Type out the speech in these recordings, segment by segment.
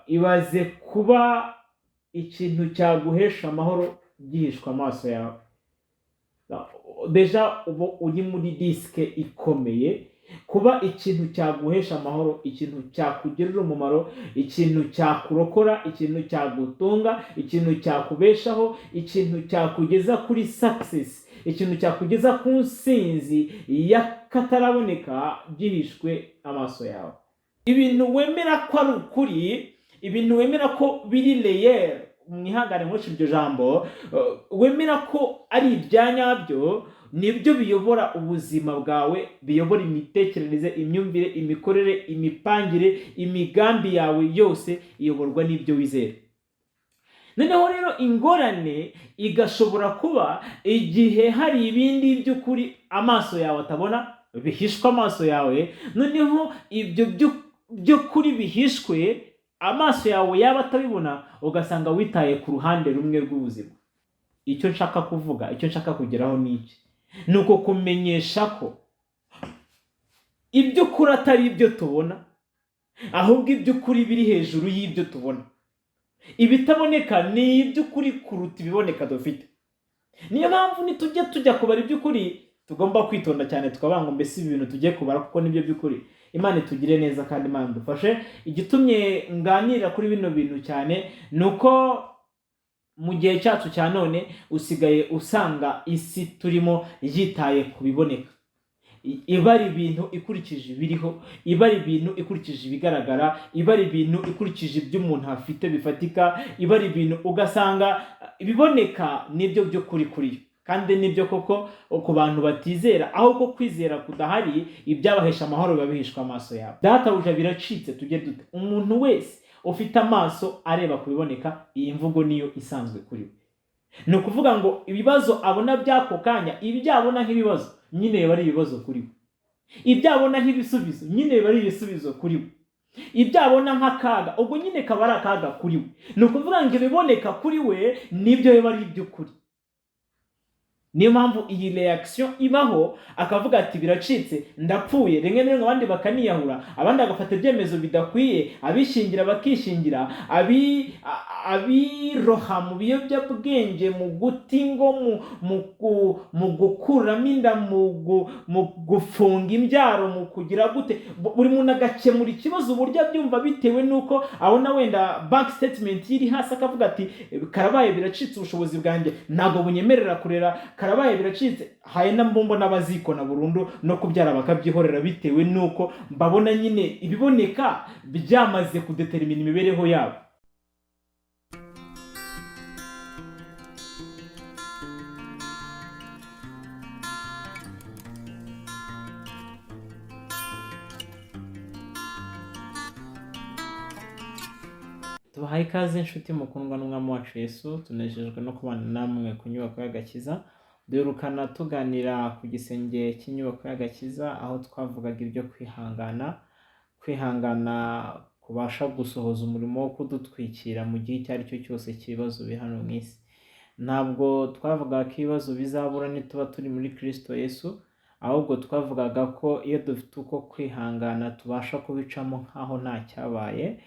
Ibaze kuba ikintu cyaguhesha amahoro gihishwa amaso yawe. Déjà uba uri muri risque ikomeye. Kuba ikintu cyaguhesha amahoro, ikintu cyakugirira umumaro, ikintu cyakurokora, ikintu cyagutunga, ikintu cyakubeshaho, ikintu cyakugeza kuri success, ikintu cyakugeza ku nsinzi y'akataraboneka, gihishwe amaso yawe. Ibintu wemera ko ari ukuri, ibintu wemera ko biri réel, mwihangane nkoresha iryo jambo, wemera ko ari ibya nyabyo, nibyo biyobora ubuzima bwawe, biyobora imitekerereze, imyumvire, imikorere, imipangire, imigambi yawe yose iyoborwa n'ibyo wizera. Noneho rero ingorane igashobora kuba igihe hari ibindi by'ukuri amaso yawe atabona, bihishwe amaso yawe. Noneho ibyo by'ukuri bihishwe amaso yawe yaba atabibona, ugasanga witaye ku ruhande rumwe rw'ubuzima. Icyo nshaka kuvuga, icyo nshaka kugeraho ni iki? Ni uko kumenyesha ko iby'ukuri atari ibyo tubona, ahubwo iby'ukuri biri hejuru y'ibyo tubona. Ibitaboneka ni iby'ukuri kuruta ibiboneka dufite. Niyo mpamvu nitujya tujya kubara iby'ukuri tugomba kwitonda cyane, tukavuga ngo: "Mbese ibi bintu tugiye kubara kuko nibyo by'ukuri?" Imana itugire neza kandi Imana idufashe. Igitumye nganira kuri bino bintu cyane ni uko mu gihe cyacu cya none usigaye usanga isi turimo yitaye ku biboneka, ibara ibintu ikurikije ibiriho, ibara ibintu ikurikije ibigaragara, ibara ibintu ikurikije ibyo umuntu afite bifatika, ibara ibintu ugasanga ibiboneka nibyo by'ukuri kuri yo. Kandi nibyo koko ku bantu batizera, aho ko kwizera kudahari, ibyabahesha amahoro biba bihishwe amaso yabo. Databuja, biracitse, tujye dute? Umuntu wese ufite amaso areba ku biboneka, iyi mvugo niyo isanzwe kuri we. Ni ukuvuga ngo ibibazo abona by'ako kanya, ibyo abona nk'ibibazo nyine biba ari ibibazo kuri we, ibyo abona nk'ibisubizo nyine biba ari ibisubizo kuri we, ibyo abona nk'akaga ubwo nyine kaba ari akaga kuri we. Ni ukuvuga ngo ibiboneka kuri we nibyo biba ari iby'ukuri. Niyo mpamvu iyi reaction ibaho, akavuga ati: "Biracitse, ndapfuye." Rimwe na rimwe abandi bakaniyahura, abandi bagafata ibyemezo bidakwiye, abishingira bakishingira, abiroha mu biyobyabwenge, mu guta ingo, mu gukuramo inda, mu gufunga imbyaro, mu kugira gute. Buri muntu agakemura ikibazo uburyo abyumva, bitewe n'uko abona wenda bank statement iri hasi, akavuga ati: "Karabaye, biracitse, ubushobozi bwanjye ntabwo bunyemerera kurera, karabaye, biracitse." Hari na mbombo n'abazikona burundu, no kubyara bakabyihorera, bitewe n'uko babona nyine ibiboneka byamaze kudetermina imibereho yabo. Tubahaye ikaze, inshuti mukundwa n'Umwami wacu Yesu. Tunejejwe no kubana namwe ku nyubako y'agakiza. Duherukana tuganira ku gisenge cy'inyubako y'agakiza, aho twavugaga ibyo kwihangana, kwihangana kubasha gusohoza umurimo wo kudutwikira mu gihe icyo ari cyo cyose cy'ibibazo biri hano mu isi. Ntabwo twavugaga ko ibibazo bizabura nituba turi muri Kristo Yesu, ahubwo twavugaga ko iyo dufite uko kwihangana tubasha kubicamo nk'aho nta cyabaye,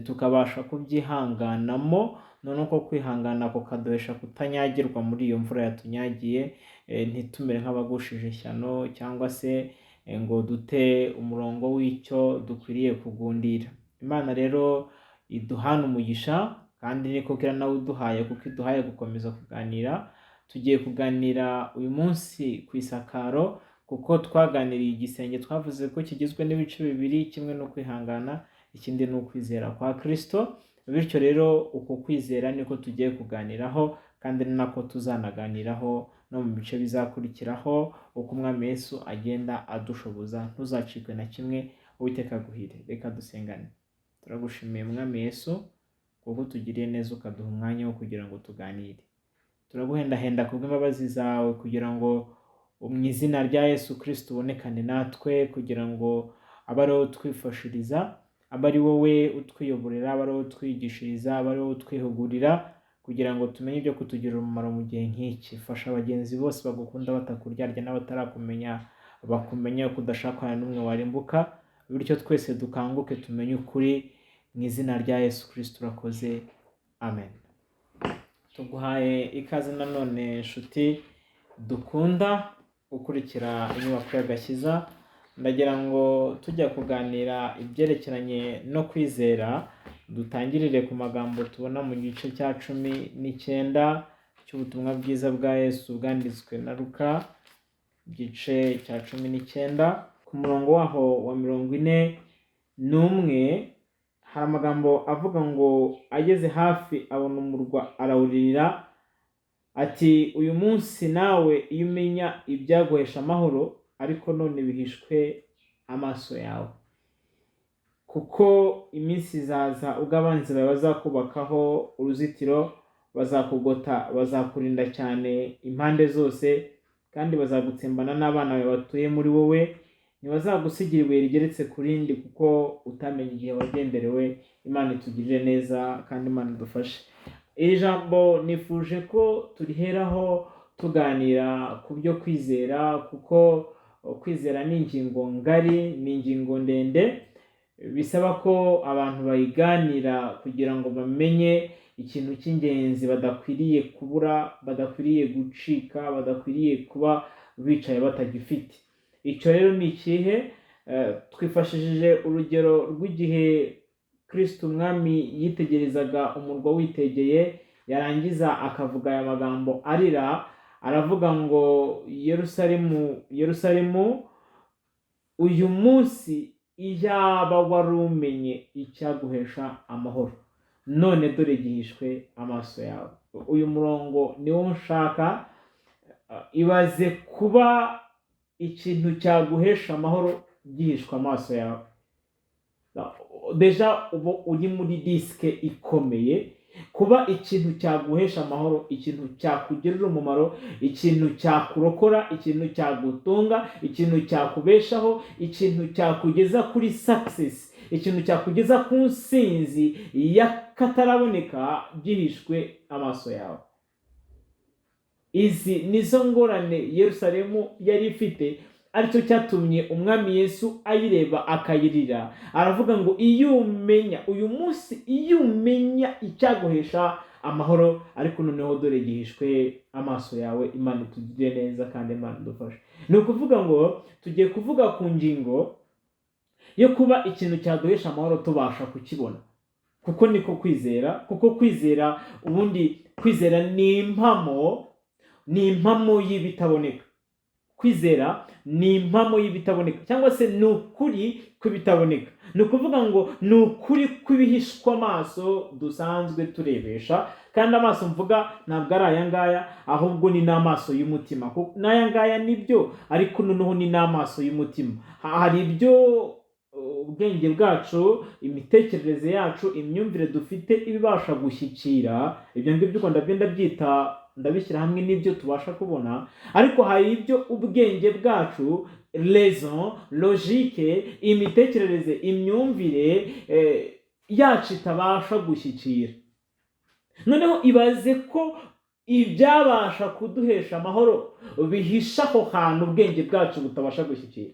tukabasha kubyihanganamo, noneho uko kwihangana kukaduhesha kutanyagirwa muri iyo mvura yatunyagiye, ntitumere nk'abagushije ishyano cyangwa se ngo dute umurongo w'icyo dukwiriye kugundira. Imana rero iduhana umugisha, kandi niko iranawuduhaye kuko iduhaye gukomeza kuganira. Tugiye kuganira uyu munsi ku isakaro, kuko twaganiriye igisenge, twavuze ko kigizwe n'ibice bibiri: kimwe no kwihangana, ikindi ni ukwizera kwa Kristo. Bityo rero uko kwizera niko tugiye kuganiraho, kandi ni nako tuzanaganiraho no mu bice bizakurikiraho, uko Umwami Yesu agenda adushoboza. Ntuzacikwe na kimwe. Uwiteka aguhire. Reka dusengane. Turagushimiye, Mwami Yesu, kuko utugiriye neza ukaduha umwanya wo kugira ngo tuganire. Turaguhendahenda kubw'imbabazi zawe kugira ngo mu izina rya Yesu Kristo ubonekane natwe, kugira ngo abe ari wowe utwifashiriza, abe ari wowe utwiyoborera, abe ari wowe utwigishiriza, abe ari wowe utwihugurira, kugira ngo tumenye ibyo kutugirira umumaro mu gihe nk'iki. Fasha abagenzi bose bagukunda batakuryarya, n'abatarakumenya bakumenya ko udashaka n'umwe warimbuka. Bityo twese dukanguke tumenye ukuri. Mu izina rya Yesu Kristo urakoze, amen. Tuguhaye ikaze nanone nshuti dukunda gukurikira Inyubako y'Agakiza. Ndagira ngo tujya kuganira ibyerekeranye no kwizera, dutangirire ku magambo tubona mu gice cya 19 cy'ubutumwa bwiza bwa Yesu bwanditswe na Luka, igice cya 19 ku murongo waho wa 41. Hari amagambo avuga ngo: "Ageze hafi abona umurwa arawuririra, ati: 'Uyu munsi nawe iyo umenya ibyaguhesha amahoro, ariko none bihishwe amaso yawe. Kuko iminsi izaza ubwo abanzi bawe bazakubakaho uruzitiro, bazakugota, bazakurinda cyane impande zose, kandi bazagutsembana n'abana bawe batuye muri wowe, ntibazagusigira ibuye rigeretse ku rindi, kuko utamenye igihe wagenderewe.'" Imana itugirire neza kandi Imana idufashe. Iri jambo nifuje ko turiheraho tuganira ku byo kwizera, kuko kwizera ni ingingo ngari, ni ingingo ndende, bisaba ko abantu bayiganira kugira ngo bamenye ikintu cy'ingenzi badakwiriye kubura, badakwiriye gucika, badakwiriye kuba bicaye batagifite. Icyo rero ni ikihe? Twifashishije urugero rw'igihe Kristo Umwami yitegerezaga umurwa witegeye, yarangiza akavuga aya magambo arira, aravuga ngo: "Yerusalemu, Yerusalemu, uyu munsi iyaba wari umenye icyaguhesha amahoro, none dore gihishwe amaso yawe." Uyu murongo niwo nshaka. Ibaze kuba ikintu cyaguhesha amahoro gihishwe amaso yawe. Déjà uba uri muri risque ikomeye. Kuba ikintu cyaguhesha amahoro, ikintu cyakugirira umumaro, ikintu cyakurokora, ikintu cyagutunga, ikintu cyakubeshaho, ikintu cyakugeza kuri success, ikintu cyakugeza ku nsinzi y'akataraboneka gihishwe amaso yawe. Izi nizo ngorane Yerusalemu yari ifite, aricyo cyatumye Umwami Yesu ayireba akayirira. Aravuga ngo: "Iyo umenya uyu munsi, iyo umenya icyaguhesha amahoro, ariko noneho dore gihishwe amaso yawe." Imana itugirire neza kandi Imana idufashe. Ni ukuvuga ngo tugiye kuvuga ku ngingo yo kuba ikintu cyaduhesha amahoro tubasha kukibona, kuko niko kwizera. Kuko kwizera, ubundi kwizera ni impamo, ni impamo y'ibitaboneka. Kwizera ni impamo y'ibitaboneka, cyangwa se ni ukuri kw'ibitaboneka. Ni ukuvuga ngo ni ukuri kw'ibihishwa amaso dusanzwe turebesha. Kandi amaso mvuga ntabwo ari aya ngaya, ahubwo ni n'amaso y'umutima. N'aya ngaya nibyo, ariko noneho ni n'amaso y'umutima. Hari ibyo ubwenge bwacu, imitekerereze yacu, imyumvire dufite ibibasha gushyikira. Ibyo ngibyo ubwo ndabyita, ndabishyira hamwe n'ibyo tubasha kubona. Ariko hari ibyo ubwenge bwacu, raison, logique, imitekerereze, imyumvire yacu itabasha gushyikira. Noneho ibaze ko ibyabasha kuduhesha amahoro bihisha aho hantu ubwenge bwacu butabasha gushyikira.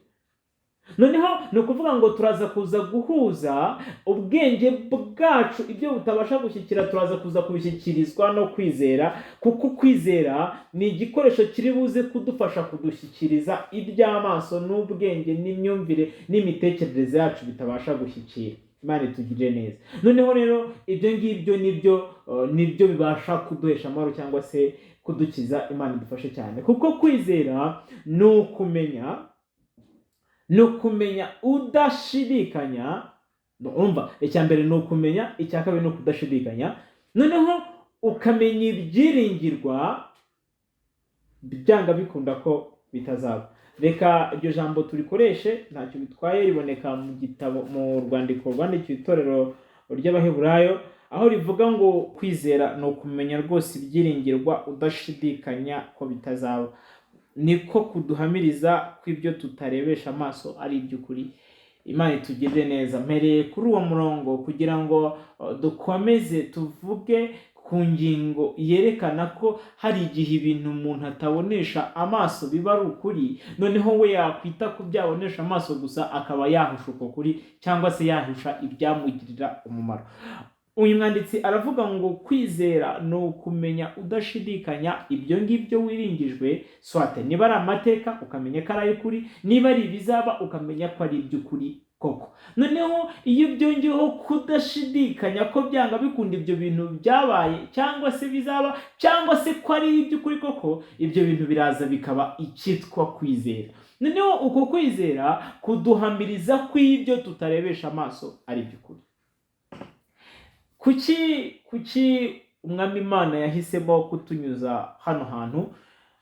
Noneho ni ukuvuga ngo turaza kuza guhuza ubwenge bwacu, ibyo butabasha gushyikira turaza kuza kubishyikirizwa no kwizera, kuko kwizera ni igikoresho kiri buze kudufasha kudushyikiriza iby'amaso n'ubwenge n'imyumvire n'imitekerereze yacu bitabasha gushyikira. Imana itugirire neza. Noneho rero ibyo ngibyo nibyo bibasha kuduhesha amahoro cyangwa se kudukiza. Imana idufashe cyane, kuko kwizera ni ukumenya, ni ukumenya udashidikanya. Urumva, icya mbere ni ukumenya, icya kabiri ni ukudashidikanya. Noneho ukamenya ibyiringirwa byanga bikunda ko bitazaba. Reka iryo jambo turikoreshe, ntacyo bitwaye. Riboneka mu gitabo, mu rwandiko rwandikiwe itorero ry'Abaheburayo, aho rivuga ngo kwizera ni ukumenya rwose ibyiringirwa udashidikanya ko bitazaba, niko kuduhamiriza ko ibyo tutarebesha amaso ari iby'ukuri. Imana itugirire neza. Mpereye kuri uwo murongo kugira ngo dukomeze tuvuge, kuko ku ngingo yerekana ko hari igihe ibintu umuntu atabonesha amaso biba ari ukuri, noneho we yakwita ku byo abonesha amaso gusa akaba yahusha uko kuri, cyangwa se yahusha ibyamugirira umumaro. Uyu mwanditsi aravuga ngo kwizera ni ukumenya udashidikanya ibyo ngibyo wiringijwe, soit niba ari amateka ukamenya ko ari ay'ukuri, niba ari ibizaba ukamenya ko ari iby'ukuri koko. Noneho iyo byongeyeho kudashidikanya ko byanga bikunda ibyo bintu byabaye cyangwa se bizaba cyangwa se ko ari iby'ukuri koko, ibyo bintu biraza bikaba icyitwa kwizera. Noneho uko kwizera kuduhamiriza ko ibyo tutarebesha amaso ari iby'ukuri. Kuki Umwami Imana yahisemo kutunyuza hano hantu?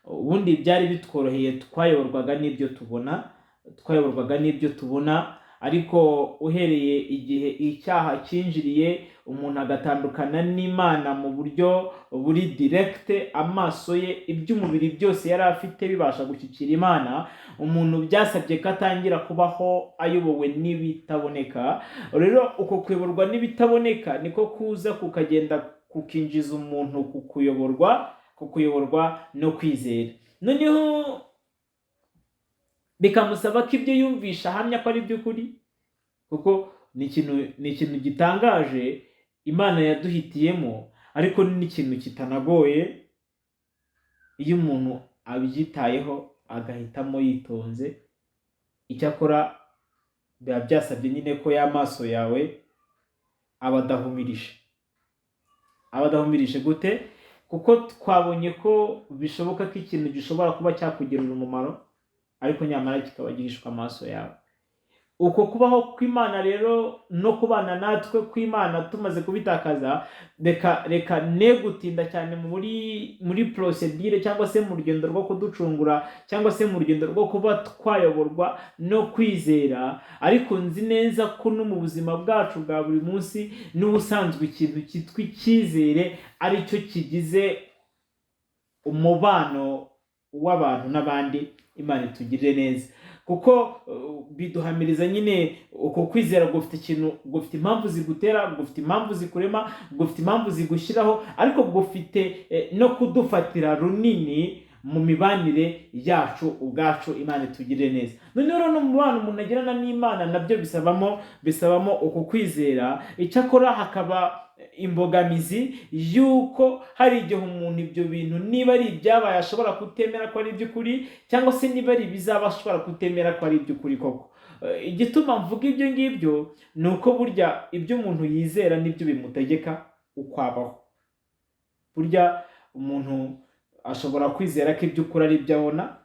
Ubundi byari bitworoheye, twayoborwaga n'ibyo tubona, twayoborwaga n'ibyo tubona. Ariko uhereye igihe icyaha cyinjiriye, umuntu agatandukana n'Imana mu buryo buri direct, amaso ye, iby'umubiri byose yari afite bibasha gushyikira Imana, umuntu byasabye ko atangira kubaho ayobowe n'ibitaboneka. Rero uko kuyoborwa n'ibitaboneka niko kuza kukagenda kukinjiza umuntu ku kuyoborwa no kwizera. Noneho bikamusaba ko ibyo yumvisha ahamya ko ari iby'ukuri, kuko ni ikintu gitangaje Imana yaduhitiyemo, ariko ni n'ikintu kitanagoye iyo umuntu abyitayeho agahitamo yitonze. Icyakora biba byasabye nyine ko ya maso yawe aba adahumirije. Aba adahumirije gute? Kuko twabonye ko bishoboka ko ikintu gishobora kuba cyakugirira umumaro, ariko nyamara kikaba gihishwa amaso yawe. Uko kubaho kw'Imana rero no kubana natwe kw'Imana tumaze kubitakaza, reka ne gutinda cyane muri procédure cyangwa se mu rugendo rwo kuducungura, cyangwa se mu rugendo rwo kuba twayoborwa no kwizera. Ariko nzi neza ko no mu buzima bwacu bwa buri munsi n'ubusanzwe ikintu cyitwa icyizere aricyo kigize umubano w'abantu n'abandi. Imana itugirire neza, kuko biduhamiriza nyine uko kwizera gufite ikintu, gufite impamvu zigutera, gufite impamvu zikurema, gufite impamvu zigushyiraho, ariko gufite no kudufatira runini mu mibanire yacu ubwacu. Imana itugirire neza. Noneho rero n'umubano umuntu agirana n'Imana nabyo bisabamo uko kwizera. Icyakora hakaba imbogamizi y'uko hari igihe umuntu ibyo bintu, niba ari ibyabaye, ashobora kutemera ko ari iby'ukuri, cyangwa se niba ari ibizaba ashobora kutemera ko ari iby'ukuri koko. Igituma mvuga ibyo ngibyo ni uko burya ibyo umuntu yizera nibyo bimutegeka uko abaho. Burya umuntu ashobora kwizera ko iby'ukuri ari ibyo abona.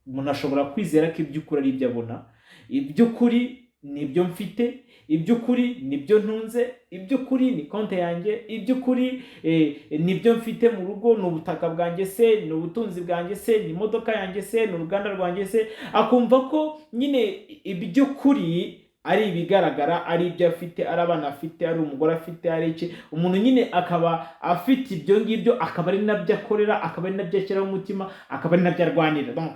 Umuntu ashobora kwizera ko iby'ukuri ari ibyo abona. Iby'ukuri ni ibyo mfite, iby'ukuri ni ibyo ntunze, iby'ukuri ni konti yanjye, iby'ukuri ni ibyo mfite mu rugo, ni ubutaka bwanjye se, ni ubutunzi bwanjye se, ni imodoka yanjye se, ni uruganda rwanjye se. Akumva ko nyine iby'ukuri ari ibigaragara, ari ibyo afite, ari abana afite, ari umugore afite, ari iki. Umuntu nyine akaba afite ibyo ngibyo, akaba ari nabyo akorera, akaba ari nabyo ashyiraho umutima, akaba ari nabyo arwanira. Donc,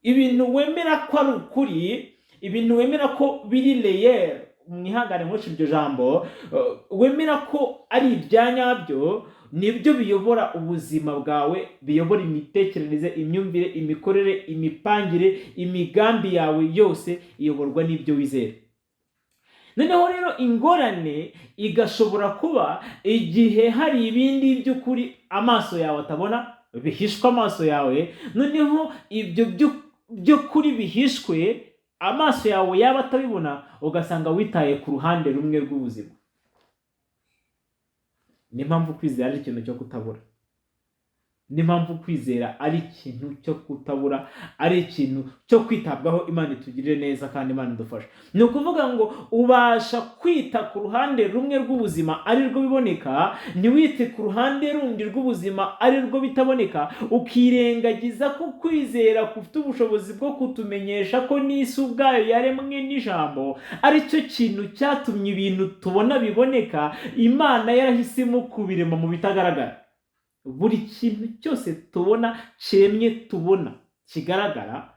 ibintu wemera ko ari ukuri, ibintu wemera ko biri réel, mwihangane nkoresha iryo jambo, wemera ko ari ibya nyabyo, nibyo biyobora ubuzima bwawe, biyobora imitekerereze, imyumvire, imikorere, imipangire, imigambi yawe yose iyoborwa n'ibyo wizera. Noneho rero ingorane igashobora kuba igihe hari ibindi by'ukuri amaso yawe atabona, bihishwe amaso yawe. Noneho ibyo by'ukuri bihishwe amaso yawe yaba atabibona, ugasanga witaye ku ruhande rumwe rw'ubuzima. Niyo mpamvu kwizera ari ikintu cyo kutabura. Niyo mpamvu kwizera ari ikintu cyo kutabura, ari ikintu cyo kwitabwaho. Imana itugirire neza kandi Imana idufasha. Ni ukuvuga ngo ubasha kwita ku ruhande rumwe rw'ubuzima ari rwo biboneka, ntiwite ku ruhande rundi rw'ubuzima ari rwo bitaboneka, ukirengagiza ko kwizera gufite ubushobozi bwo kutumenyesha ko n'isi ubwayo yaremwe n'ijambo, aricyo kintu cyatumye ibintu tubona biboneka, Imana yarahisemo kubirema mu bitagaragara. Buri kintu cyose tubona kiremye, tubona kigaragara,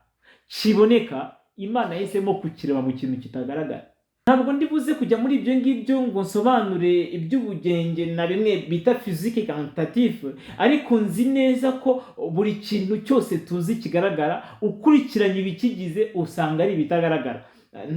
kiboneka, Imana yahisemo kukirema mu kintu kitagaragara. Ntabwo ndi buze kujya muri ibyo ngibyo ngo nsobanure iby'ubugenge na bimwe bita physique quantitative, ariko nzi neza ko buri kintu cyose tuzi kigaragara, ukurikiranye ibikigize usanga ari ibitagaragara.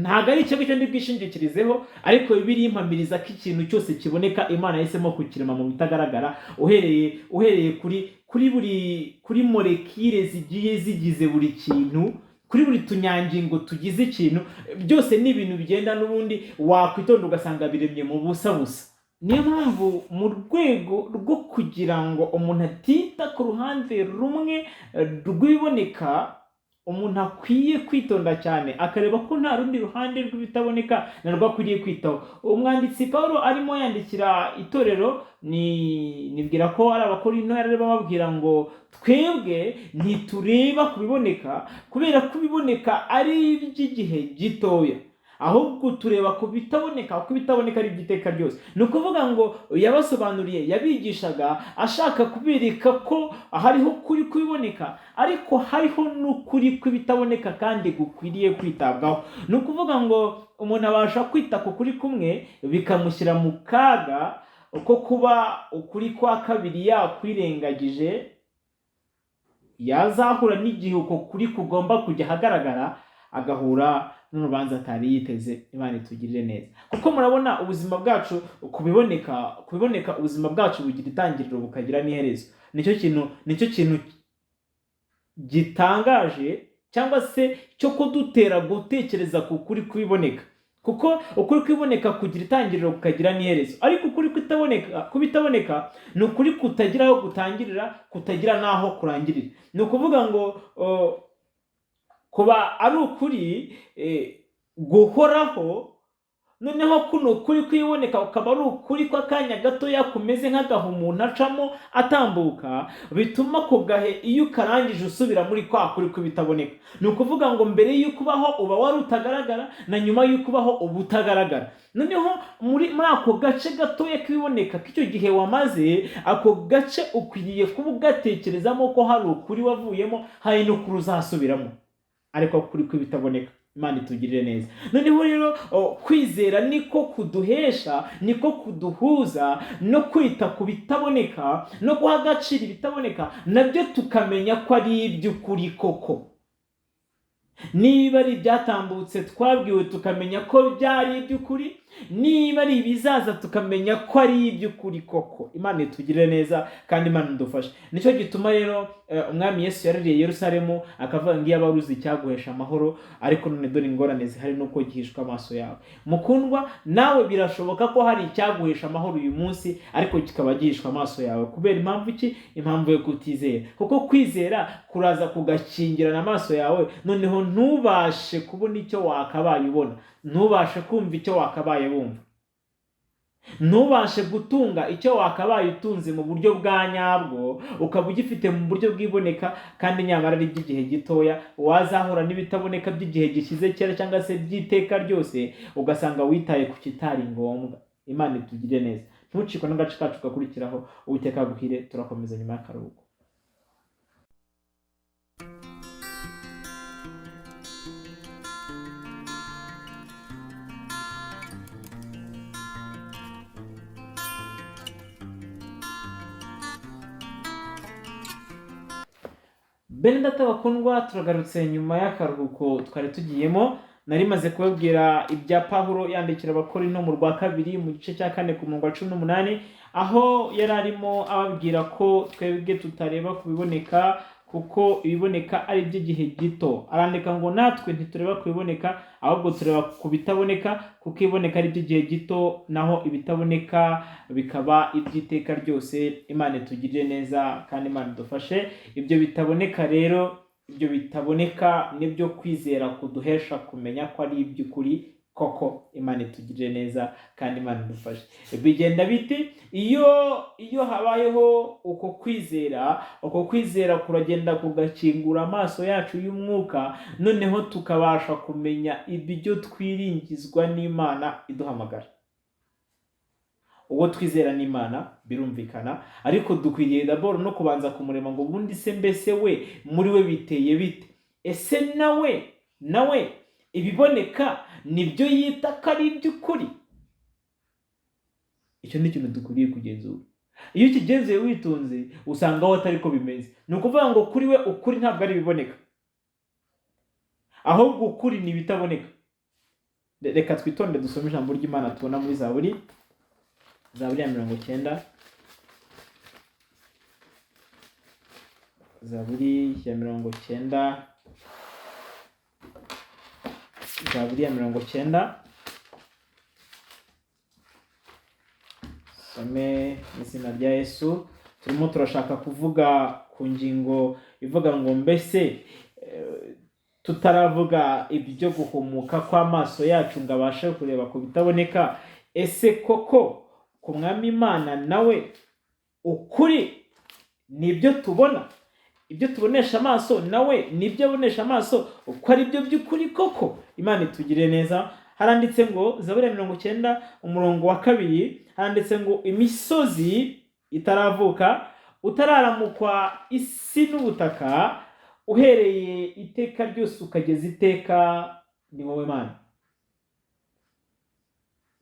Ntabwo ari icyo ngicyo ndi bwishingikirizeho, ariko Bibiliya impamiriza ko ikintu cyose kiboneka Imana yahisemo kukirema mu bitagaragara, uhereye kuri buri kuri molécule zigiye zigize buri kintu, kuri buri tunyangingo tugize ikintu. Byose ni ibintu bigenda n'ubundi wakwitonda ugasanga biremye mu busa busa. Niyo mpamvu, mu rwego rwo kugira ngo umuntu atita ku ruhande rumwe rw'ibiboneka, umuntu akwiye kwitonda cyane akareba ko nta rundi ruhande rw'ibitaboneka narwo akwiriye kwitaho. Umwanditsi Paul arimo yandikira itorero, ni nibwira ko ari Abakorinto, yari arimo ababwira ngo twebwe ntitureba ku biboneka, kubera ko ibiboneka ari iby'igihe gitoya, ahubwo tureba ku bitaboneka, kuko ibitaboneka ari iby'iteka ryose. Ni ukuvuga ngo yabasobanuriye, yabigishaga ashaka kubereka ko hariho ukuri kw'ibiboneka, ariko hariho n'ukuri kw'ibitaboneka kandi gukwiriye kwitabwaho. Ni ukuvuga ngo umuntu abasha kwita ku kuri kumwe bikamushyira mu kaga ko kuba ukuri kwa kabiri yakwirengagije, yazahura n'igihe uko kuri kugomba kujya ahagaragara, agahura n'urubanza atari yiteze. Imana itugirire neza, kuko murabona ubuzima bwacu ku biboneka, ubuzima bwacu bugira itangiriro bukagira n'iherezo. Nicyo kintu gitangaje cyangwa se cyo kudutera gutekereza ku kuri kw'ibiboneka, kuko ukuri kwiboneka kugira itangiriro kukagira n'iherezo, ariko ukuri kutaboneka, kubitaboneka, ni ukuri kutagira aho gutangirira, kutagira n'aho kurangirira. Ni ukuvuga ngo kuba ari ukuri guhoraho, noneho kuno kuri kwiboneka ukaba ari ukuri kw'akanya gatoya kumeze nk'agahu umuntu acamo atambuka, bituma ako gahe iyo ukarangije usubira muri kwa kuri kw'ibitaboneka. Ni ukuvuga ngo mbere y'uko ubaho uba wari utagaragara, na nyuma y'uko ubaho uba utagaragara. Noneho muri ako gace gatoya k'ibiboneka k'icyo gihe wamaze, ako gace ukwiriye kuba ugatekerezamo ko hari ukuri wavuyemo, hari n'ukuri uzasubiramo, ariko kuri kw'ibitaboneka. Imana itugirire neza. Noneho rero kwizera niko kuduhesha, niko kuduhuza no kwita ku bitaboneka no guha agaciro ibitaboneka, nabyo tukamenya ko ari iby'ukuri koko. Niba ari ibyatambutse twabwiwe, tukamenya ko byari iby'ukuri; niba ari ibizaza, tukamenya ko ari iby'ukuri koko. Imana itugirire neza kandi Imana idufashe. Nicyo gituma rero Umwami Yesu yaririye Yerusalemu, akavuga ngo iyo uzi icyaguhesha amahoro, ariko none dore ingorane zihari nuko gihishwa amaso yawe. Mukundwa, nawe birashoboka ko hari icyaguhesha amahoro uyu munsi, ariko kikaba gihishwa amaso yawe. Kubera impamvu ki? Impamvu yo kutizera, kuko kwizera kuraza kugakingirana amaso yawe, noneho ntubashe kubona icyo wakabaye ubona, ntubashe kumva icyo wakabaye wumva, ntubashe gutunga icyo wakabaye utunze mu buryo bwa nyabwo, ukaba ugifite mu buryo bwiboneka kandi nyamara ari iby'igihe gitoya. Wazahura n'ibitaboneka by'igihe gishyize kera cyangwa se by'iteka ryose, ugasanga witaye ku kitari ngombwa. Imana itugire neza. Ntucikwe n'agace kacu gakurikiraho. Uwiteka aguhire. Turakomeza nyuma y'akaruhuko. Bene Data bakundwa, turagarutse nyuma y'akaruhuko twari tugiyemo. Nari maze kubabwira ibya Pawulo yandikira Abakorinto mu rwa kabiri, mu gice cya 4, ku murongo wa 18, aho yari arimo ababwira ko twebwe tutareba ku biboneka, kuko ibiboneka ari iby'igihe gito. Arandika ngo natwe ntitureba ku biboneka, ahubwo tureba ku bitaboneka, kuko ibiboneka ari iby'igihe gito, naho ibitaboneka bikaba iby'iteka ryose. Imana itugirire neza kandi Imana idufashe. Ibyo bitaboneka rero, ibyo bitaboneka nibyo kwizera kuduhesha kumenya ko ari iby'ukuri koko. Imana itugirire neza kandi Imana idufashe. Bigenda bite iyo habayeho uko kwizera? Uko kwizera kuragenda kugakingura amaso yacu y'umwuka, noneho tukabasha kumenya ibyo twiringizwa n'Imana iduhamagara. Uwo twizera n'Imana, birumvikana, ariko dukwiriye d'abord no kubanza kumureba ngo ubundi se mbese we muri we biteye bite? Ese nawe Ibiboneka nibyo yita ko ari iby'ukuri? Icyo ni ikintu dukwiriye kugenzura. Iyo ukigenzuye witonze, usanga aho atari ko bimeze. Ni ukuvuga ngo kuri we ukuri ntabwo ari ibiboneka, ahubwo ukuri ni ibitaboneka. Reka twitonde dusome ijambo ry'Imana tubona muri Zaburi, Zaburi ya 90, Zaburi ya 90, Zaburi ya 90. Some mu izina rya Yesu. Turimo turashaka kuvuga ku ngingo ivuga ngo mbese tutaravuga ibyo guhumuka kw'amaso yacu ngo abashe kureba ku bitaboneka, ese koko ku Mwami Imana nawe ukuri ni ibyo tubona, ibyo tubonesha amaso nawe nibyo abonesha amaso, uko ari byo by'ukuri koko? Imana itugirire neza. Haranditse ngo, Zaburi ya 90 umurongo wa 2, haranditse ngo imisozi itaravuka, utararamukwa isi n'ubutaka, uhereye iteka ryose ukageza iteka, ni wowe Mana.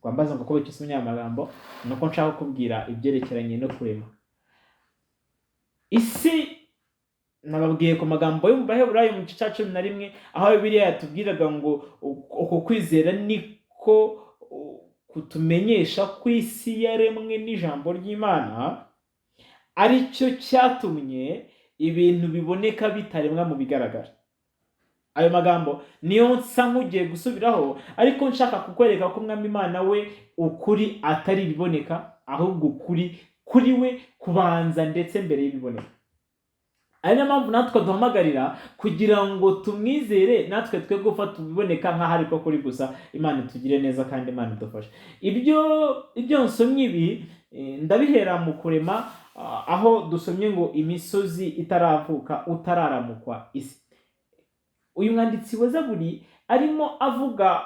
Wambaza ngo kuba icyo umunyamagambo, ni uko nshaka kukubwira ibyerekeranye no kurema isi. Nababwiye ku magambo yo mu Baheburayo mu gice cya 11, aho Bibiliya yatubwiraga ngo uku kwizera niko kutumenyesha ko isi yaremwe n'ijambo ry'Imana, aricyo cyatumye ibintu biboneka bitaremwa mu bigaragara. Ayo magambo niyo nsa nk'ugiye gusubiraho, ariko nshaka kukwereka ko Umwami Imana we ukuri atari ibiboneka, ahubwo ukuri kuri we kubanza ndetse mbere y'ibiboneka. Ari nayo mpamvu natwe duhamagarira kugira ngo tumwizere, natwe twe gufata ibiboneka nk'aho ariko kuri gusa. Imana itugire neza kandi Imana idufashe. Ibyo nsomye ibi ndabihera mu kurema, aho dusomye ngo imisozi itaravuka, utararamukwa isi. Uyu mwanditsi wa Zaburi arimo avuga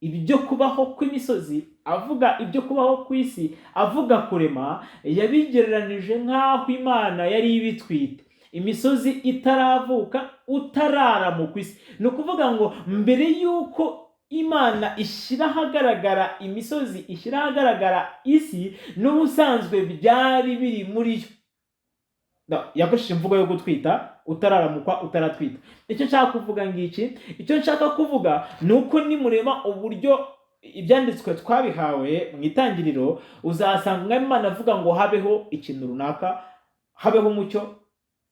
ibyo kubaho kw'imisozi, avuga ibyo kubaho kw'isi, avuga kurema, yabigereranije nk'aho Imana yari ibitwite. Imisozi itaravuka, utararamukwa isi. Ni ukuvuga ngo mbere y'uko Imana ishyira ahagaragara imisozi, ishyira ahagaragara isi, n'ubusanzwe byari biri muri yo. Yakoresheje imvugo yo gutwita, utararamukwa, utaratwita. Icyo nshaka kuvuga ngiki, icyo nshaka kuvuga ni uko nimureba uburyo ibyanditswe twabihawe mu itangiriro, uzasanga Umwami Imana avuga ngo habeho ikintu runaka, habeho umucyo,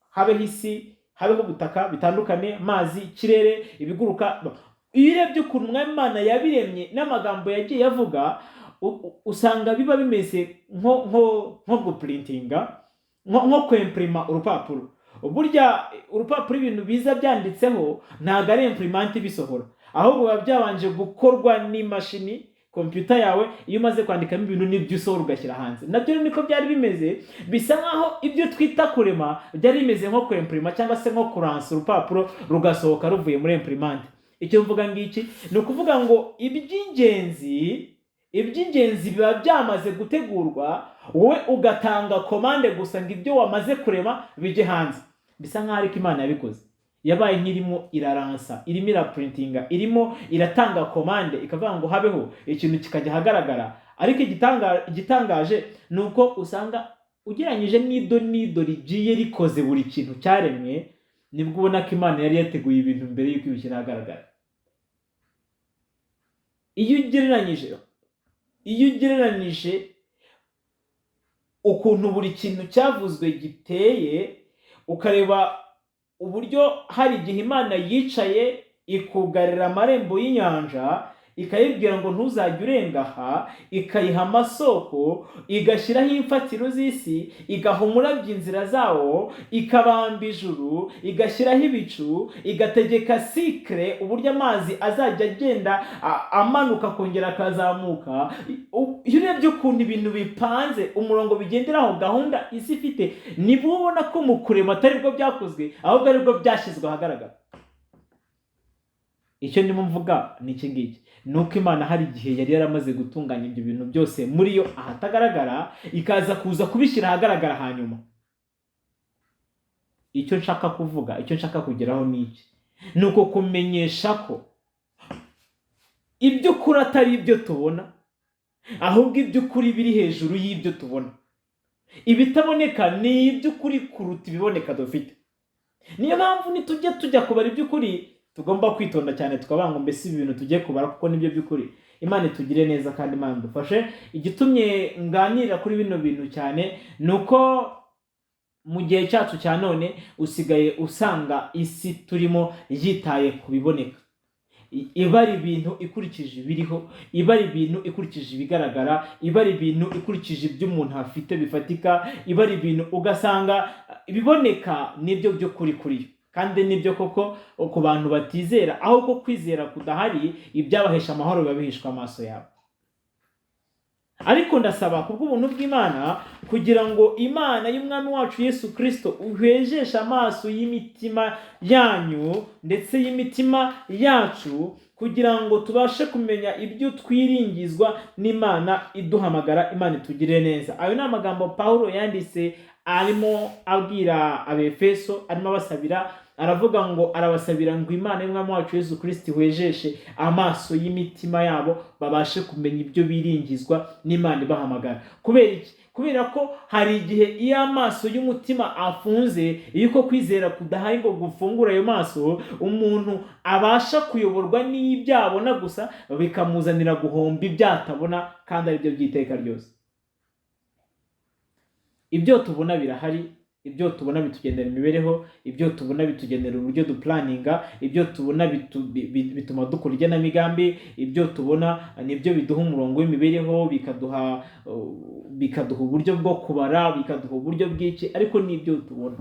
habeho isi, habeho ubutaka bitandukane, amazi, ikirere, ibiguruka. Iyo urebye ukuntu Umwami Imana yabiremye n'amagambo yagiye avuga, usanga biba bimeze nko gupurintinga, nko kwempurima urupapuro. Burya urupapuro ibintu biza byanditseho ntabwo ari imprimante ibisohora, ahubwo biba byabanje gukorwa n'imashini, kompiyuta yawe. Iyo umaze kwandikamo ibintu nibyo usohora ugashyira hanze. Nabyo niko byari bimeze, bisa nkaho ibyo twita kurema byari bimeze nko kwempurima cyangwa se nko kuransa urupapuro rugasohoka ruvuye muri imprimante. Icyo mvuga ngiki ni ukuvuga ngo iby'ingenzi biba byamaze gutegurwa, wowe ugatanga komande gusa ngo ibyo wamaze kurema bijye hanze. Bisa nkaho ariko Imana yabikoze, yabaye nk'irimo iraransa, irimo irapurintinga, irimo iratanga komande, ikavuga ngo habeho ikintu kikajya ahagaragara. Ariko igitangaje ni uko usanga ugereranyije n'ido n'ido rigiye rikoze buri kintu cyaremwe, nibwo ubona ko Imana yari yateguye ibintu mbere y'uko ibishyira ahagaragara. Iyo ugereranije ukuntu buri kintu cyavuzwe giteye, ukareba uburyo hari igihe Imana yicaye ikugarira amarembo y'inyanja, ikayibwira ngo ntuzajye urenga aha, ikayiha amasoko, igashyiraho imfatiro z'isi, igaha umurabyo inzira zawo, ikabamba ijuru, igashyiraho ibicu, igategeka sikire uburyo amazi azajya agenda amanuka akongera akazamuka. Iyo urebye ukuntu ibintu bipanze, umurongo bigenderaho, gahunda isi ifite, nibwo ubona ko mu kurema atari bwo byakozwe, ahubwo aribwo byashyizwe ahagaragara. Icyo ndimo mvuga ni iki ngiki, ni uko Imana hari igihe yari yaramaze gutunganya ibyo bintu byose muri yo ahatagaragara, ikaza kuza kubishyira ahagaragara hanyuma. Icyo nshaka kuvuga, icyo nshaka kugeraho ni iki, ni uko kumenyesha ko Iby'ukuri atari ibyo tubona, ahubwo iby'ukuri biri hejuru y'ibyo tubona. Ibitaboneka ni iby'ukuri kuruta ibiboneka dufite. Niyo mpamvu nitujya tujya kubara iby'ukuri, tugomba kwitonda cyane, tukavuga ngo: "Mbese ibi bintu tugiye kubara kuko nibyo by'ukuri?" Imana itugire neza kandi Imana idufashe. Igitumye nganira kuri bino bintu cyane ni uko mu gihe cyacu cya none usigaye usanga isi turimo yitaye ku biboneka, ibara ibintu ikurikije ibiriho, ibara ibintu ikurikije ibigaragara, ibara ibintu ikurikije ibyo umuntu afite bifatika, ibara ibintu ugasanga ibiboneka nibyo by'ukuri kuri yo. Kandi nibyo koko ku bantu batizera, aho ko kwizera kudahari, ibyabahesha amahoro biba bihishwe amaso yabo. Ariko ndasaba kubw'ubuntu bw'Imana kugira ngo Imana y'Umwami wacu Yesu Kirisito uhwejeshe amaso y'imitima yanyu ndetse y'imitima yacu, kugira ngo tubashe kumenya ibyo twiringizwa n'Imana iduhamagara. Imana itugirire neza. Ayo ni amagambo Pawulo yanditse arimo abwira Abefeso, arimo abasabira. Aravuga ngo arabasabira ngo Imana y'Umwami wacu Yesu Kirisito ihwejeshe amaso y'imitima yabo, babashe kumenya ibyo biringizwa n'Imana ibahamagara. Kubera iki? Kubera ko hari igihe iyo amaso y'umutima afunze, iyo uko kwizera kudahari ngo gufungure ayo maso, umuntu abasha kuyoborwa n'ibyo abona gusa, bikamuzanira guhomba ibyo atabona kandi aribyo by'iteka ryose. Ibyo tubona birahari. Ibyo tubona bitugenera imibereho, ibyo tubona bitugenera uburyo duplanninga, ibyo tubona bituma dukora igenamigambi, ibyo tubona nibyo biduha umurongo w'imibereho, bikaduha uburyo bwo kubara, bikaduha uburyo bw'iki. Ariko n'ibyo tubona,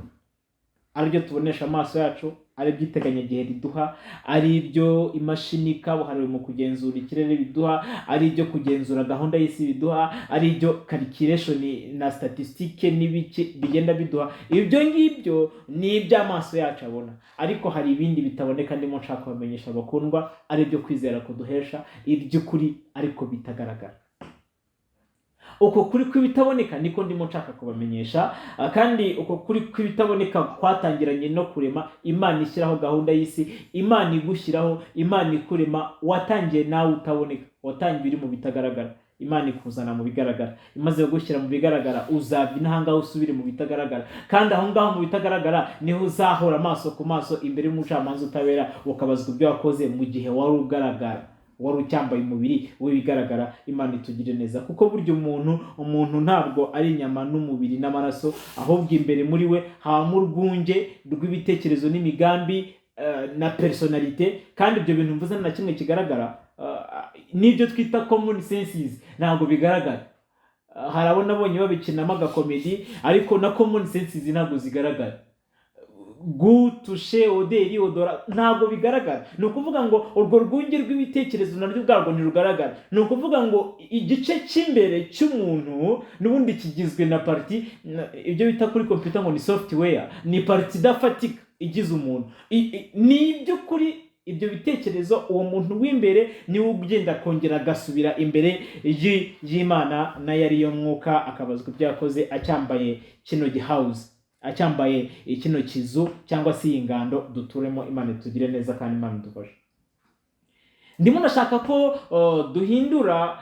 ari byo tubonesha amaso yacu, ari iby'iteganyagihe riduha, ari ibyo imashini kabuhariwe mu kugenzura ikirere biduha, ari ibyo kugenzura gahunda y'isi biduha, ari ibyo calculation na statistique n'ibiki bigenda biduha, ibyo ngibyo ni iby'amaso yacu abona. Ariko hari ibindi bitaboneka ndimo nshaka kubamenyesha, bakundwa, ari ibyo kwizera kuduhesha iby'ukuri ariko bitagaragara. Uko kuri kw'ibitaboneka niko ndimo nshaka kubamenyesha. Kandi uko kuri kw'ibitaboneka kwatangiranye no kurema. Imana ishyiraho gahunda y'isi, Imana igushyiraho, Imana ikurema, watangiye nawe utaboneka, watangiye uri mu bitagaragara, Imana ikuzana mu bigaragara. Imaze kugushyira mu bigaragara, uzava inaha ngaho usubire mu bitagaragara, kandi aho ngaho mu bitagaragara niho uzahora amaso ku maso imbere y'umucamanza utabera, ukabazwa ibyo wakoze mu gihe wari ugaragara, wari ucyambaye umubiri w'ibigaragara. Imana itugire neza, kuko burya umuntu ntabwo ari inyama n'umubiri n'amaraso, ahubwo imbere muri we habamo urwunge rw'ibitekerezo n'imigambi na personnalité. Kandi ibyo bintu mvuze na kimwe kigaragara. N'ibyo twita common senses ntabwo bigaragara. Hari abo nabonye babikinamo agakomedi, ariko na common senses ntabwo zigaragara. Goût, toucher, odeur, odorat ntabwo bigaragara. Ni ukuvuga ngo urwo rwunge rw'ibitekerezo naryo ubwarwo ntirugaragara. Ni ukuvuga ngo igice cy'imbere cy'umuntu n'ubundi kigizwe na partie ibyo bita kuri computer ngo ni software, ni partie idafatika igize umuntu. Ni iby'ukuri ibyo bitekerezo, uwo muntu w'imbere niwe ugenda akongera agasubira imbere y'Imana, nayo ariyo mwuka, akabazwa ibyo yakoze acyambaye kino gihawuzi, acyambaye kino kizu cyangwa se iyi ngando duturemo. Imana itugire neza kandi Imana idufashe. Ndimo ndashaka ko duhindura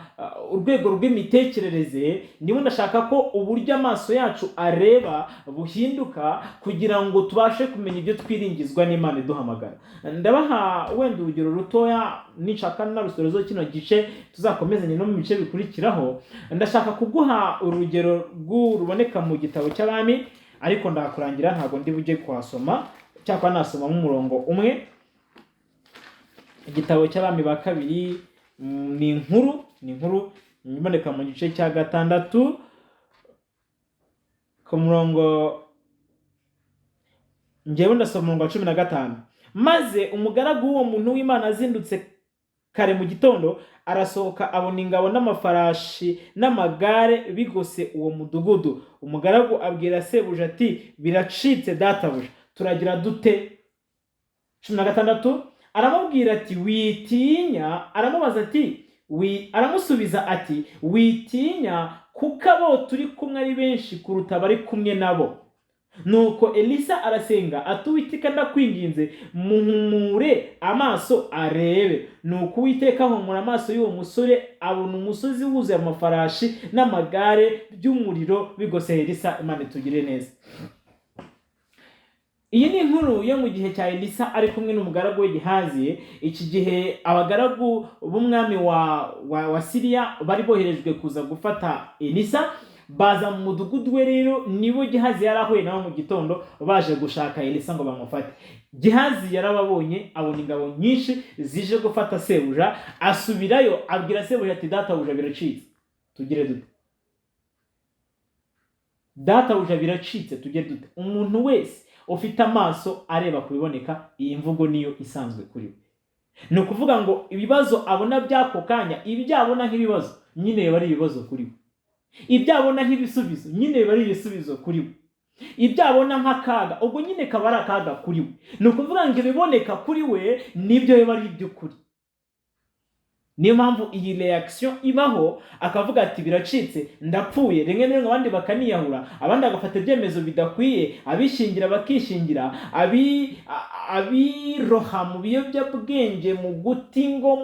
urwego rw'imitekerereze. Ndimo ndashaka ko uburyo amaso yacu areba buhinduka, kugira ngo tubashe kumenya ibyo twiringizwa n'Imana iduhamagara. Ndabaha wenda urugero rutoya, nishaka narusorezo kino gice, tuzakomezanye no mu bice bikurikiraho. Ndashaka kuguha urugero ruboneka mu gitabo cy'Abami, ariko ndakurangira, ntabwo ndi bujye kuhasoma, cyakora nasomamo umurongo umwe. Igitabo cy'Abami ba Kabiri, ni inkuru iboneka mu gice cya 6 ku murongo, ngewe ndasoma umurongo wa 15. "Maze umugaragu w'uwo muntu w'Imana azindutse kare mu gitondo, arasohoka, abona ingabo n'amafarashi n'amagare bigose uwo mudugudu. Umugaragu abwira sebuja ati: 'Biracitse, databuja, turagira dute?' 16, aramubwira ati: 'Witinya.' Aramubaza ati aramusubiza ati: 'Witinya, kuko abo turi kumwe ari benshi kuruta abari kumwe nabo.' Nuko Elisa arasenga ati: "Uwiteka, ndakwinginze, muhumure amaso arebe." Nuko Uwiteka ahumura amaso y'uwo musore, abona umusozi wuzuye amafarashi n'amagare by'umuriro bigose Elisa. Imana itugirire neza. Iyi ni inkuru yo mu gihe cya Elisa ari kumwe n'umugaragu we Gihazi. Iki gihe abagaragu b'umwami wa Siriya bari boherejwe kuza gufata Elisa, baza mu mudugudu we. Rero nibo Gihazi yari ahuye nabo mu gitondo baje gushaka Elisa ngo bamufate. Gihazi yarababonye, abona ingabo nyinshi zije gufata sebuja, asubirayo abwira sebuja ati: "Databuja, biracitse, tugire dute? Databuja, biracitse, tugire dute?" Umuntu wese ufite amaso areba ku biboneka, iyi mvugo niyo isanzwe kuri we. Ni ukuvuga ngo ibibazo abona by'ako kanya, ibyo abona nk'ibibazo nyine biba ari ibibazo kuri we, ibyo abona nk'ibisubizo nyine biba ari ibisubizo kuri we, ibyo abona nk'akaga ubwo nyine kaba ari akaga kuri we. Ni ukuvuga ngo ibiboneka kuri we nibyo biba ari iby'ukuri. Niyo mpamvu iyi reaction ibaho, akavuga ati: "Biracitse, ndapfuye." Rimwe na rimwe abandi bakaniyahura, abandi bagafata ibyemezo bidakwiye, abishingira bakishingira, abiroha mu biyobyabwenge, mu guta ingo,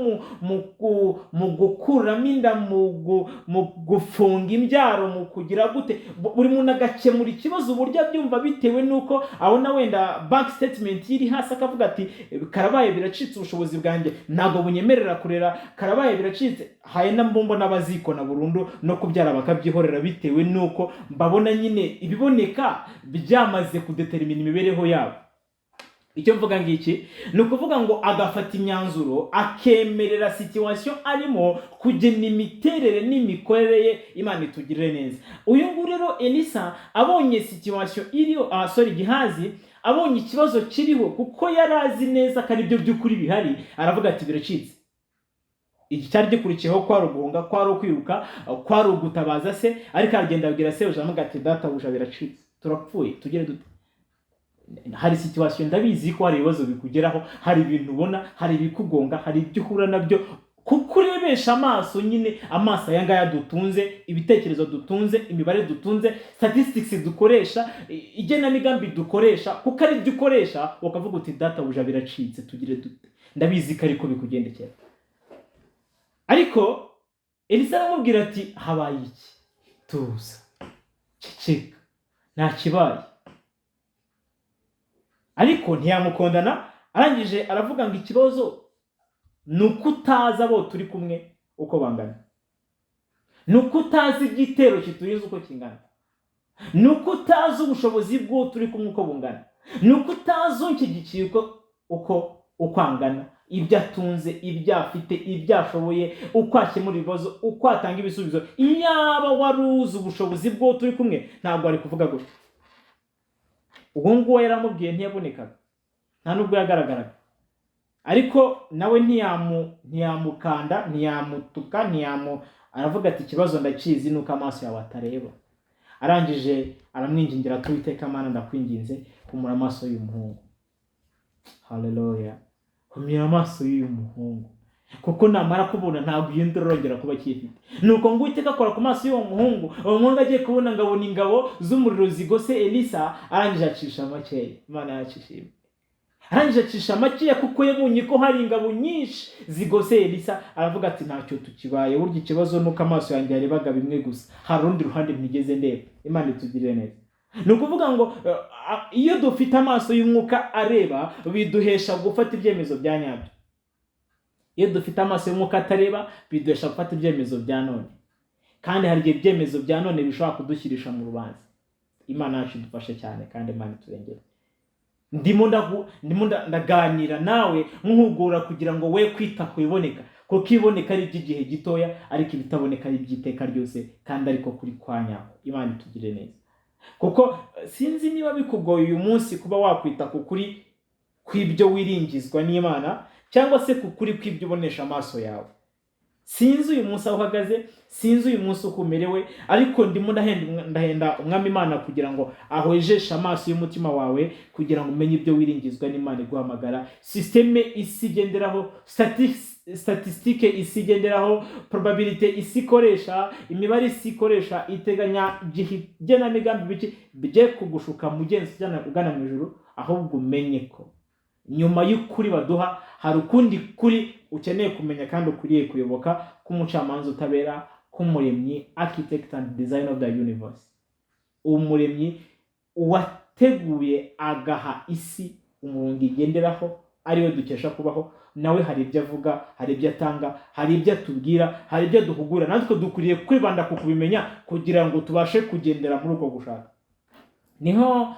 mu gukuramo inda, mu gufunga imbyaro, mu kugira gute. Buri muntu agakemura ikibazo uburyo abyumva, bitewe n'uko abona wenda bank statement iri hasi, akavuga ati: "Karabaye, biracitse, ubushobozi bwanjye ntabwo bunyemerera kurera, karabaye, biracitse." Hari na mbombo n'abazikona burundu, no kubyara bakabyihorera, bitewe n'uko mbabona nyine ibiboneka byamaze kudetermina imibereho yabo. Icyo mvuga ngiki, ni ukuvuga ngo agafata imyanzuro, akemerera situation arimo kugena imiterere n'imikorere ye. Imana itugirire neza. Uyu nguyu rero Elisa abonye situation iriho, sorry, Gihazi abonye ikibazo kiriho, kuko yari azi neza ko ari byo by'ukuri bihari, aravuga ati: "Biracitse." Iki cyari gikurikiyeho kwari uguhunga, kwari ukwiruka, kwari ugutabaza se. Ariko aragenda abwira sebuja, amuga ati: "Databuja, biracitse, turapfuye, tugire dute?" Hari situation, ndabizi ko hari ibibazo bikugeraho, hari ibintu ubona, hari ibikugonga, hari ibyo uhura nabyo, kuko urebesha amaso nyine, amaso aya ngaya dutunze, ibitekerezo dutunze, imibare dutunze, statistics dukoresha, igenamigambi dukoresha, kuko ari byo ukoresha, ukavuga uti: "Databuja, biracitse, tugire dute?" Ndabizi ko ariko bikugendekera. Ariko Elisa aramubwira ati: "Habaye iki? Tuza, ceceka, nta kibaye." Ariko ntiyamukondana. Arangije aravuga ngo: "Ikibazo ni uko utazi abo turi kumwe uko bangana, ni uko utazi igitero kiturinze uko kingana, ni uko utazi ubushobozi bw'uwo turi kumwe uko bungana, ni uko utazi unshyigikiye uko angana, ibyo atunze, ibyo afite, ibyo ashoboye, uko akemura ibibazo, uko atanga ibisubizo. Iyaba wari uzi ubushobozi bw'uwo turi kumwe, ntabwo wari kuvuga gutya." Uwo nguwo yaramubwiye ntiyabonekaga, nta nubwo yagaragaraga, ariko nawe ntiyamukanda, ntiyamutuka, aravuga ati: "Ikibazo ndakizi, nuko amaso yawe atareba." Arangije aramwingingira ati: "Uwiteka Mana, ndakwinginze, humura amaso y'uyu muhungu. Haleluya, humura amaso y'uyu muhungu, kuko namara kubona ntabwo iyi ndoro arongera kuba akiyifite." Nuko ngo Uwiteka akora ku maso y'uwo muhungu. Uwo muhungu agiye kubona, ngo abona ingabo z'umuriro zigose Elisa. Arangije acisha makeya. Imana yacu ishimwe. Arangije acisha makeya, kuko yabonye ko hari ingabo nyinshi zigose Elisa. Aravuga ati: "Ntacyo tukibaye. Burya ikibazo nuko amaso yanjye yarebaga bimwe gusa, hari urundi ruhande ntigeze ndeba." Imana itugirire neza. Ni ukuvuga ngo iyo dufite amaso y'umwuka areba, biduhesha gufata ibyemezo bya nyabyo. Iyo dufite amaso y'umwuka atareba, biduhesha gufata ibyemezo bya none, kandi hari igihe ibyemezo bya none bishobora kudushyirisha mu rubanza. Imana yacu idufashe cyane, kandi Imana iturengere. Ndimo ndaganira nawe nkuhugura kugira ngo we kwita ku biboneka, kuko ibiboneka ari iby'igihe gitoya, ariko ibitaboneka ari iby'iteka ryose, kandi ariko kuri kwa nyako. Imana itugire neza. Kuko sinzi niba bikugoye uyu munsi kuba wakwita ku kuri kw'ibyo wiringizwa n'Imana, cyangwa se ku kuri kw'ibyo ubonesha amaso yawe. Sinzi uyu munsi aho uhagaze, sinzi uyu munsi uko umerewe, ariko ndimo ndahenda Umwami Imana kugira ngo ahwejeshe amaso y'umutima wawe, kugira ngo umenye ibyo wiringizwa n'Imana iguhamagara. Système isi igenderaho, Statistique isi igenderaho, probabilité isi ikoresha, imibare isi ikoresha iteganya igihe, igenamigambi, biki bye kugushuka, mugenzi ugana mu ijuru. Ahubwo umenye ko nyuma y'ukuri baduha hari ukundi kuri ukeneye kumenya kandi ukwiriye kuyoboka, k'umucamanza utabera, k'umuremyi, architect and designer of the universe, umuremyi wateguye agaha isi umurongo igenderaho, ariwe dukesha kubaho. Nawe hari ibyo avuga, hari ibyo atanga, hari ibyo atubwira, hari ibyo duhugura. Natwe dukwiriye kwibanda ku kubimenya kugira ngo tubashe kugendera muri uko gushaka. Niho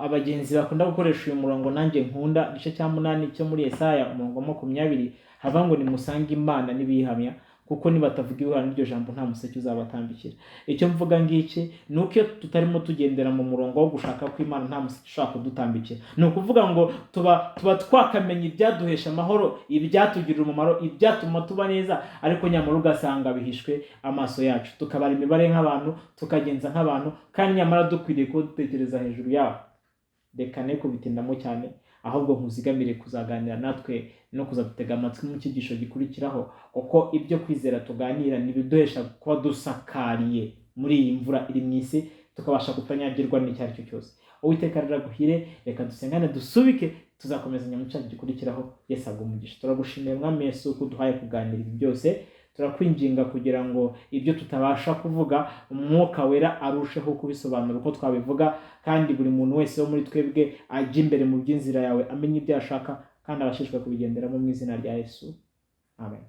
abagenzi bakunda gukoresha uyu murongo nanjye nkunda, igice cya 8 cyo muri Yesaya, umurongo wa 20, hava ngo: "Nimusange Imana n'ibihamya, kuko nibatavuga ibihura n'iryo jambo nta museke uzabatambikira." Icyo mvuga ngiki ni uko iyo tutarimo tugendera mu murongo wo gushaka kw'Imana, nta museke ushobora kudutambikira. Ni ukuvuga ngo tuba twakamenya ibyaduhesha amahoro, ibyatugirira umumaro, ibyatuma tuba neza, ariko nyamara ugasanga bihishwe amaso yacu, tukabara imibare nk'abantu, tukagenza nk'abantu, kandi nyamara dukwiriye kuba dutekereza hejuru yabo. Reka ne kubitindamo cyane, ahubwo nkuzigamire kuzaganira natwe no kuzadutega amatwi mu cyigisho gikurikiraho, kuko ibyo kwizera tuganira ni ibiduhesha kuba dusakariye muri iyi mvura iri mu isi, tukabasha kutanyagirwa n'icyo ari cyo cyose. Uwiteka riraguhire. Reka dusengane dusubike, tuzakomezanya mu cyacu gikurikiraho. Yesu aguhe umugisha. Turagushimiye, Mwami Yesu, ko uduhaye kuganira ibi byose. Turakwinginga kugira ngo ibyo tutabasha kuvuga, Umwuka Wera arusheho kubisobanura uko twabivuga, kandi buri muntu wese wo muri twebwe ajye imbere mu by'inzira yawe, amenye ibyo ashaka kandi abashishwe kubigenderamo, mu izina rya Yesu, amen.